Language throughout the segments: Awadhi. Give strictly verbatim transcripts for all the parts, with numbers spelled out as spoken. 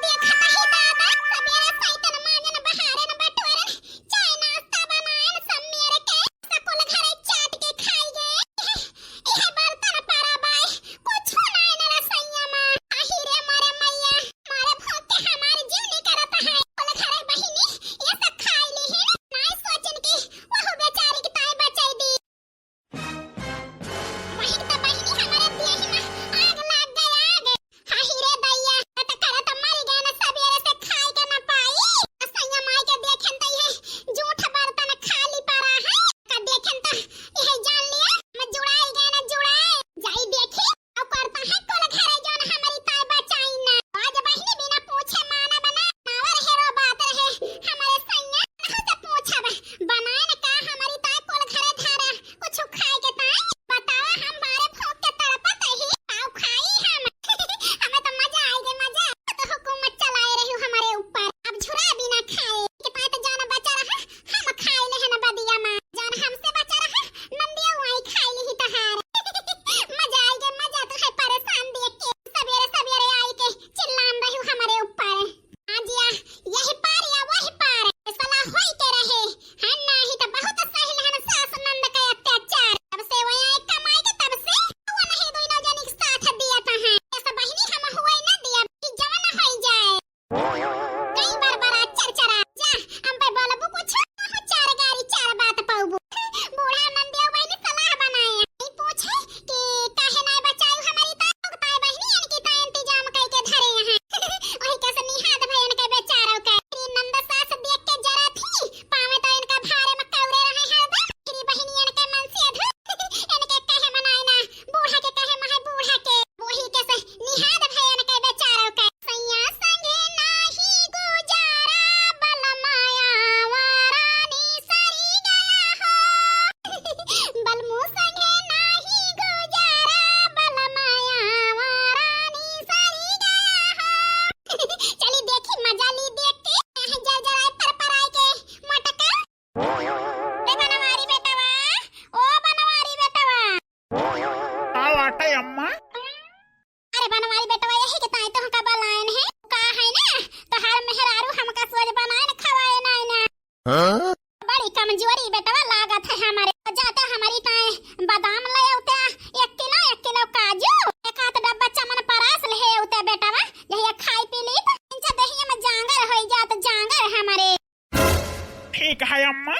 देखत ही दादा, सबेरे सैतन मांजन बहारन बटोरन, चाय नाश्ता बनायन सब मेर के, सकुल घरे चाट के खाई गे। इहे बर्तन परा बाय, कुछु नाय न रसोइया मा। आही रे मोरे मैया, मारे भूख के हमार जीव निकरत है। कुल घरे बहिनी, ये सब खाई लीहिन, नाय सोचिन कि वहू बेचारी के ताई बचाई दी। बहिन त बहिनी हमरे देहि मा आग लाग गए, आग। हाही रे दैया, त करत मरि गए न, सबेरे से खाए के न पाई। असैया माई के देखेन त इहे जूठ बर्तन खाली परा है। का देखेन त इहे जान लिया, हम जुड़ाई गए न जुड़ाई। जाई देखी, अउ करत है कुल घरे जौन हमरी ताई बचाई ना। आज बहिनी बिना पूछे मानब ना, नावर हेरो बात रहे हमरे सैया, नहु से पूछब। बनाए न का हमरी ताई कुल घरे धरा, कुछ खाए के ताई? बतावा, हम मारे भूख के तड़पत ही, पाव खाई हम। हमें तो मजा आई गे, मजा। तो हुकूमत चलाए रही हमरे ऊपर, अब झुरा बिना खाए के ताई तो जौन बचा रहा, हम खाई लेहन बदिया मा, जौन हमसे बचा रहा, नंदिया वही खाई लिही तहार। मजा आई गे, मजा, तोहे परेशान देख के। सबेरे सबेरे आई के चिल्लान रही हमरे ऊपर। हाँ जिया, यही पार या वही पार, फैसला होई के रहे, है नाही तो बहुत सही लहन सास नंद का अत्याचार। तब से वही आई कमाई के, तब से वो नहीं दोनों जनी के साथ दिया था है। ऐसा बहिनी हम हुए न दिया कि जवन होई जाए। कई बार बार चरचरा जा, हम पे बोलबू कुछ, वहाँ चार गारी चार बात पाउबू। बूढ़ा नंदिया बहिनी सलाह बनाए, ई पूछे कि काहे नाय बचायू हमरी ताई, ताई बहिनी इनकी ताई इंतजाम कई के धरे हैं। वही कैसे निहाद भयन के बेचारो के। तेरी नंद सास देख के जरा थी, पावे तो इनका भारे में कौरे रहे हरदम। तेरी बहिनी इनके मन से अधू, इनके कहे मनाए ना, बूढ़ा के कहे महे बूढ़ा के। वही कैसे निहाद भयन के बेचारो के। सैया संगे नाही गुजारा, बलमाया वारानी सरी गया हो। बलमू संगे नाही गुजारा, बलमाया वारानी सरी गया हो। चली देखी, मजा ली देख के, जर जराए पर पराए के मटका। ए बनवारी बेटवा, ओ बनवारी बेटवा। का बाटे अम्मा? अरे बनवारी बेटवा, यही के ताई तोहका बलायन है। का है ना, तोहार मेहरारू हमका सोज बनाए न खवाए नाय ना। हाँ? बड़ी कमजोरी बेटवा लागत है हमरे। जाते हमरी ताई बादाम ले आउते एक किलो, एक किलो काजू, एक आध डब्बा चमन परास ले आउते बेटवा, यही खाई पी ली तो इंचा दहिया में जांगर होई जात, जांगर हमरे। ठीक है अम्मा,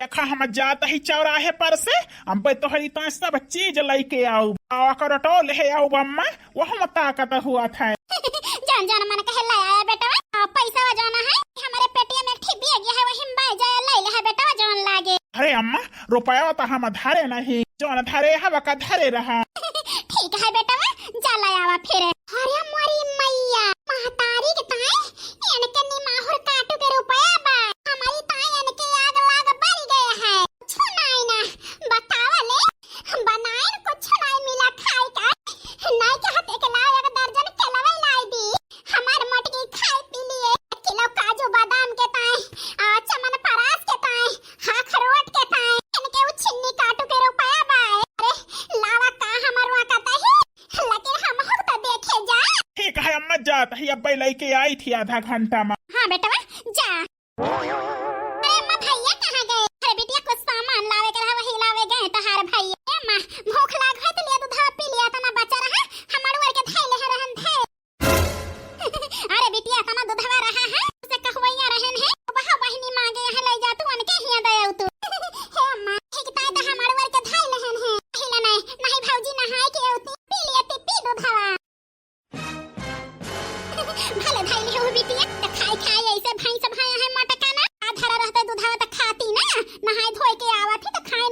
देखा हम जात ही चौराहे पर से, अम्बे तोहरी ताई सब चीज लइके आउब। आवा करोटो ले आउब अम्मा, वहू में ताकत हुआ था। जौन जौन मन कहे ले आया बेटवा, आ, पैसा जौन है, हमरे पेटिया में एक ठे बैग है, वही में बाय जाए ले ले है बेटवा जौन लागे। अरे अम्मा, रुपया तो हम धरे नहीं, जौन धरे हवा का धरे रहा। ठीक है बेटवा, जा ले आवा फिर। अरे मोरी मैया, महतारी के ताई, इनके निमाहुर काटू के रुपया बा। हमारी ताई इनके आग लाग बरी गए है। कुछ नाई ना, बतावा ले, बनाइन कुछ नाई मिला खाए का। नाई कहत एक लाओ एक दर्जन केलवे लाई दी। हमार मोटकी खाए पी लिए, किलो काजू बादाम के ताई, आ, चमन परास के ताई, अखरोट के ताई, इनके उ छिन्नी काटू के रुपया बा। अरे, लावा का हमर वहाँ का ताई, लेकिन हम हक तो देखे जा। ठीक है अम्मा, जात ही अब्बे लइके आई थी आधा घंटा में। हाँ बेटवा, जा। अरे अम्मा, भैया कहाँ गए? अरे बिटिया, कुछ सामान लावे के रहा, वही लावे गए तहार भैया। ए अम्मा, भूख लाग है तो लिया दूधवा पी लिया, तना बचा रहा, हम अड़ुअर के धैले है रहन धै। अरे बिटिया, तना दूधवा रहा है, उसे कहवैया रहन है, वहाँ बहिनी मांगे यहाँ ले जा तू, उनके हिया दे आऊ तू। हे अम्मा, ठीक ताई तो हम अड़ुअर के धैले हन है, हिला नहीं, नहीं भौजी नहाए के आऊ तू, पी लिया ती, पी दूधवा। भले धइले हो बिटिया, त खाई खाई ऐसे भैंस भया है मोटका ना। आ धरा रहते दूधवा त खाती ना, नहाए धोए के आवत ही त खाई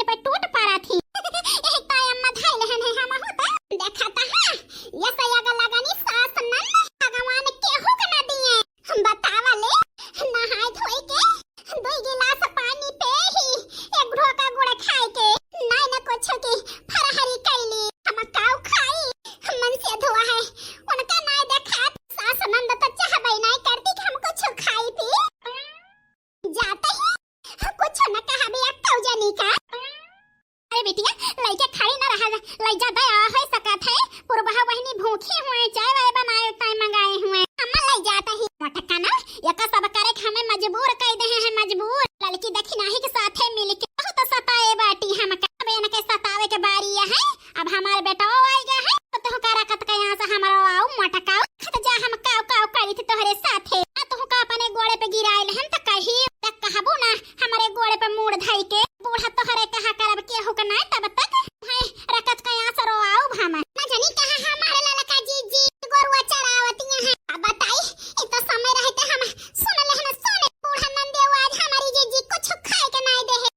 पिराइल हम त कही, त कहबू ना हमरे गोड़े पे मूड़ धई के, बूढ़ा तोहरे कहा करब केहू के नाय तब तक, है रकत कया सरो आऊ भामा। ना जानी कहाँ हमारे ललका जीजी गोरुआ चरावतिया है। अब बताई, इ तो समय रहते हम सुन लेहन, सुन बूढ़ा नंदिया आज हमारी जीजी कुछ खाए के नाय दे है।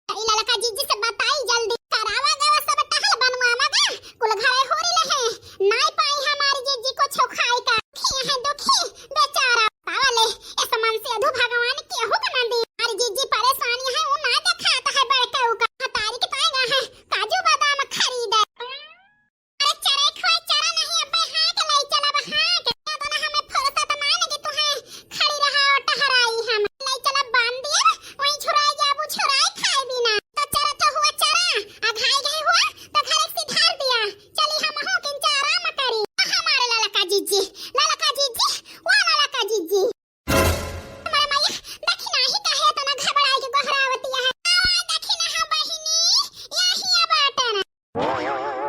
ई ललका जीजी से बताई जल्दी। करावा गवा सब टहल बनवावा गा। कुल घरे होरी लहे। नाई पाई हमारी जीजी कुछ खाई का। दुखी है दुखी बेचारा। पावले इस मन से अधु भगवान केहू के ना दी। हमारी जीजी परेशानी है, वो ना देखात है बड़के का। तारी के ताई गा है काजू बादाम खरीदे। अरे चरे खोए चरा नहीं, अब्बे हाँक लई चलब, हाँक। या तो ना हमें फुर्सत ना लगी, तू है खड़ी रहा और टहराई हम। लई चलब बांध दिए, वहीं छुराई जाबू, छुराई खाए बिना। तो चरा तो हुआ चरा, आ घाई घाई हुआ, तो घर एक सिधार दिया। चली हम हो किंचा आराम करी। हमारे ललका जीजी, ललका जीजी, वो ललका जीजी। हमारे मैया, दखिना ही काहे इतना घबराई के गोहरावती है? आवा दखिना, हाँ बहिनी, यही बाटन।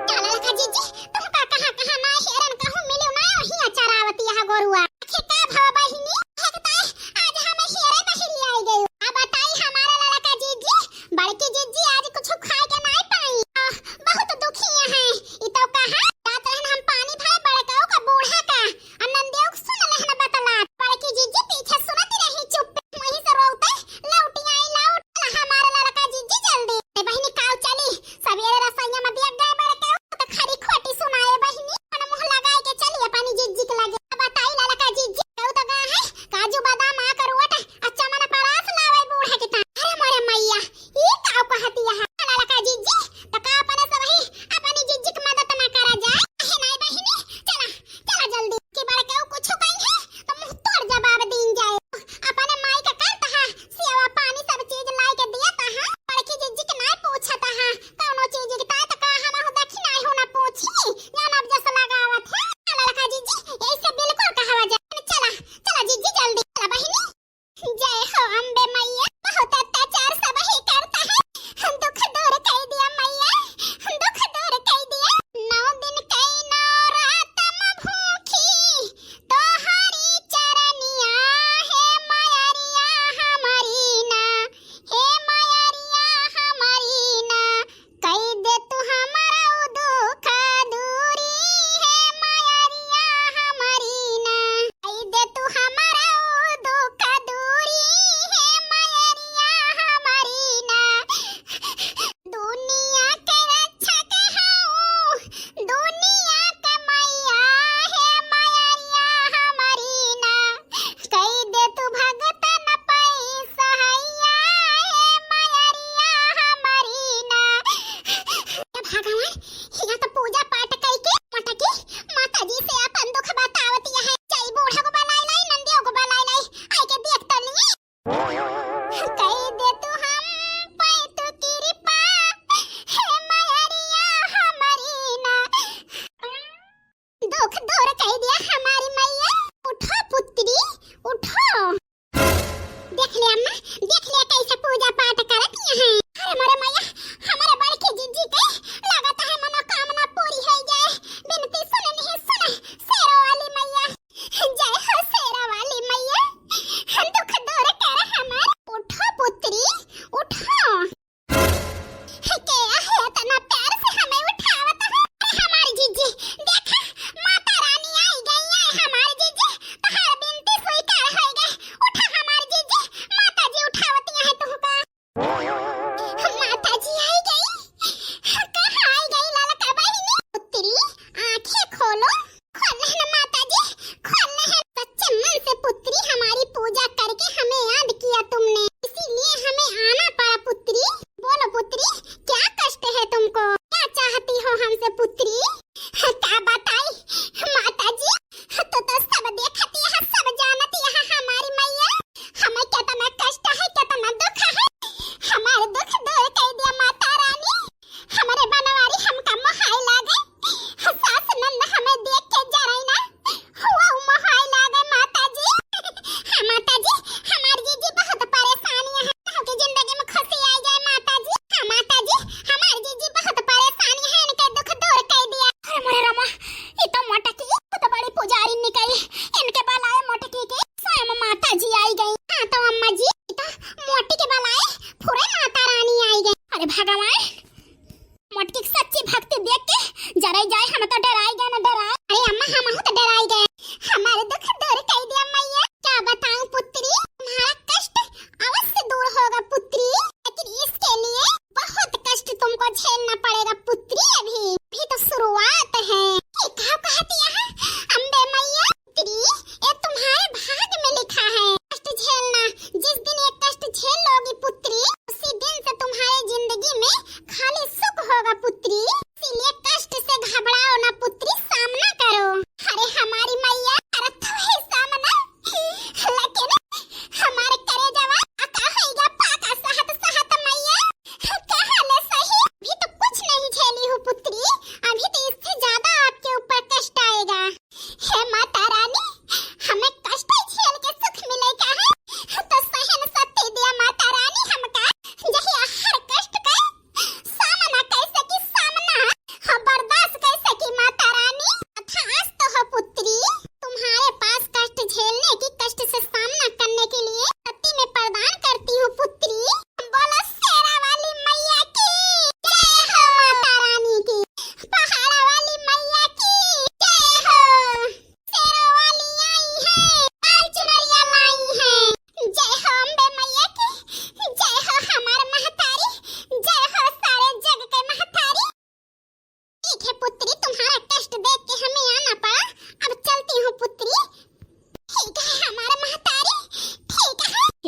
का ललका जीजी, तुमका कहाँ कहाँ ना हेरन कहूँ मिलियो ना, वही चरावती है गोरुआ। आखिर का भवा बहिनी? एक ताई आज हमें हेरे बहिरी आई गई। अब बताई हमारा ललका जीजी, बड़की जीजी आज कुछ खाए के नाय पाई। आह, बहुत दुखी है। ई तो कहा जात रहन हम पानी भरे बड़काऊ का बूढ़ा का। आ नंदियो के सुन लेहन बतला। बड़की जीजी पीछे सुनत रही चुप्पे। वहीं से रोते लौटी आई लौट। हमारा ललका जीजी जल्दी। ए बहिनी काऊ चली। सवेरे रसोईया में दिया गए बड़काऊ तो खरी खोटी सुनाए बहिनी। अपन मुँह लगाए के चली अपनी जीजी के लगे। अब बताई ललका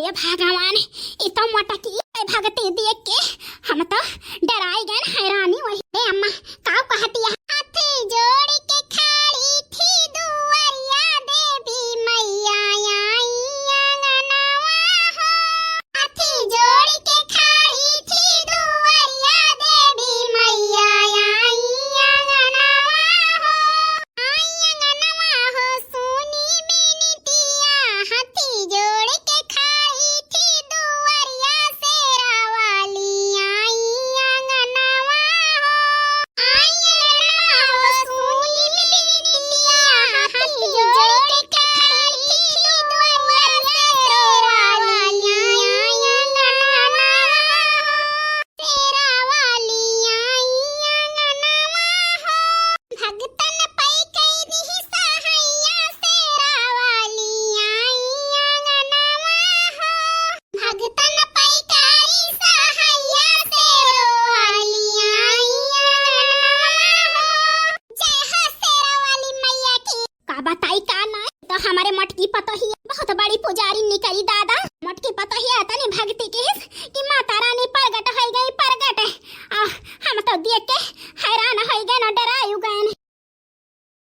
ए भगवान, ई तो मोटकी के भगती देख के हम तो डेराइ गएन, हैरानी वही। ए अम्मा, का कहतिया? हाथी जोड़ि के खाड़ी थी दुआरिया देवी मैया आई अंगनवा हो। हाथी जोड़ि के खाड़ी थी दुआरिया देवी मैया आई अंगनवा हो। आई अंगनवा हो सुनी बिनतिया, हाथी जोड़ि के खाड़ी थी दुआरिया शेरा वाली आई अंगनवा हो। आई अंगनवा हो सुनी बिनतिया, हाथी जोड़ि के खाड़ी थी दुआरिया शेरा वाली आई अंगनवा हो। शेरा वाली आई अंगनवा हो। भगतन पै कई दिही सहाइया शेरा वाली आई अंगनवा हो। भगतन पै करी सहाइया शेरा वाली आई अंगनवा हो। जय हो शेरा वाली मैया की। का बताई का ना, तो हमरे मोटकी पतोहिया बहुत बड़ी पुजारी निकली दादा। मोटकी पतोहिया तनी भगती किहिस कि माता रानी परगट होइ गई, परगट। आ हम तो देख के हैरान होइ गएन, डेराइ गएन।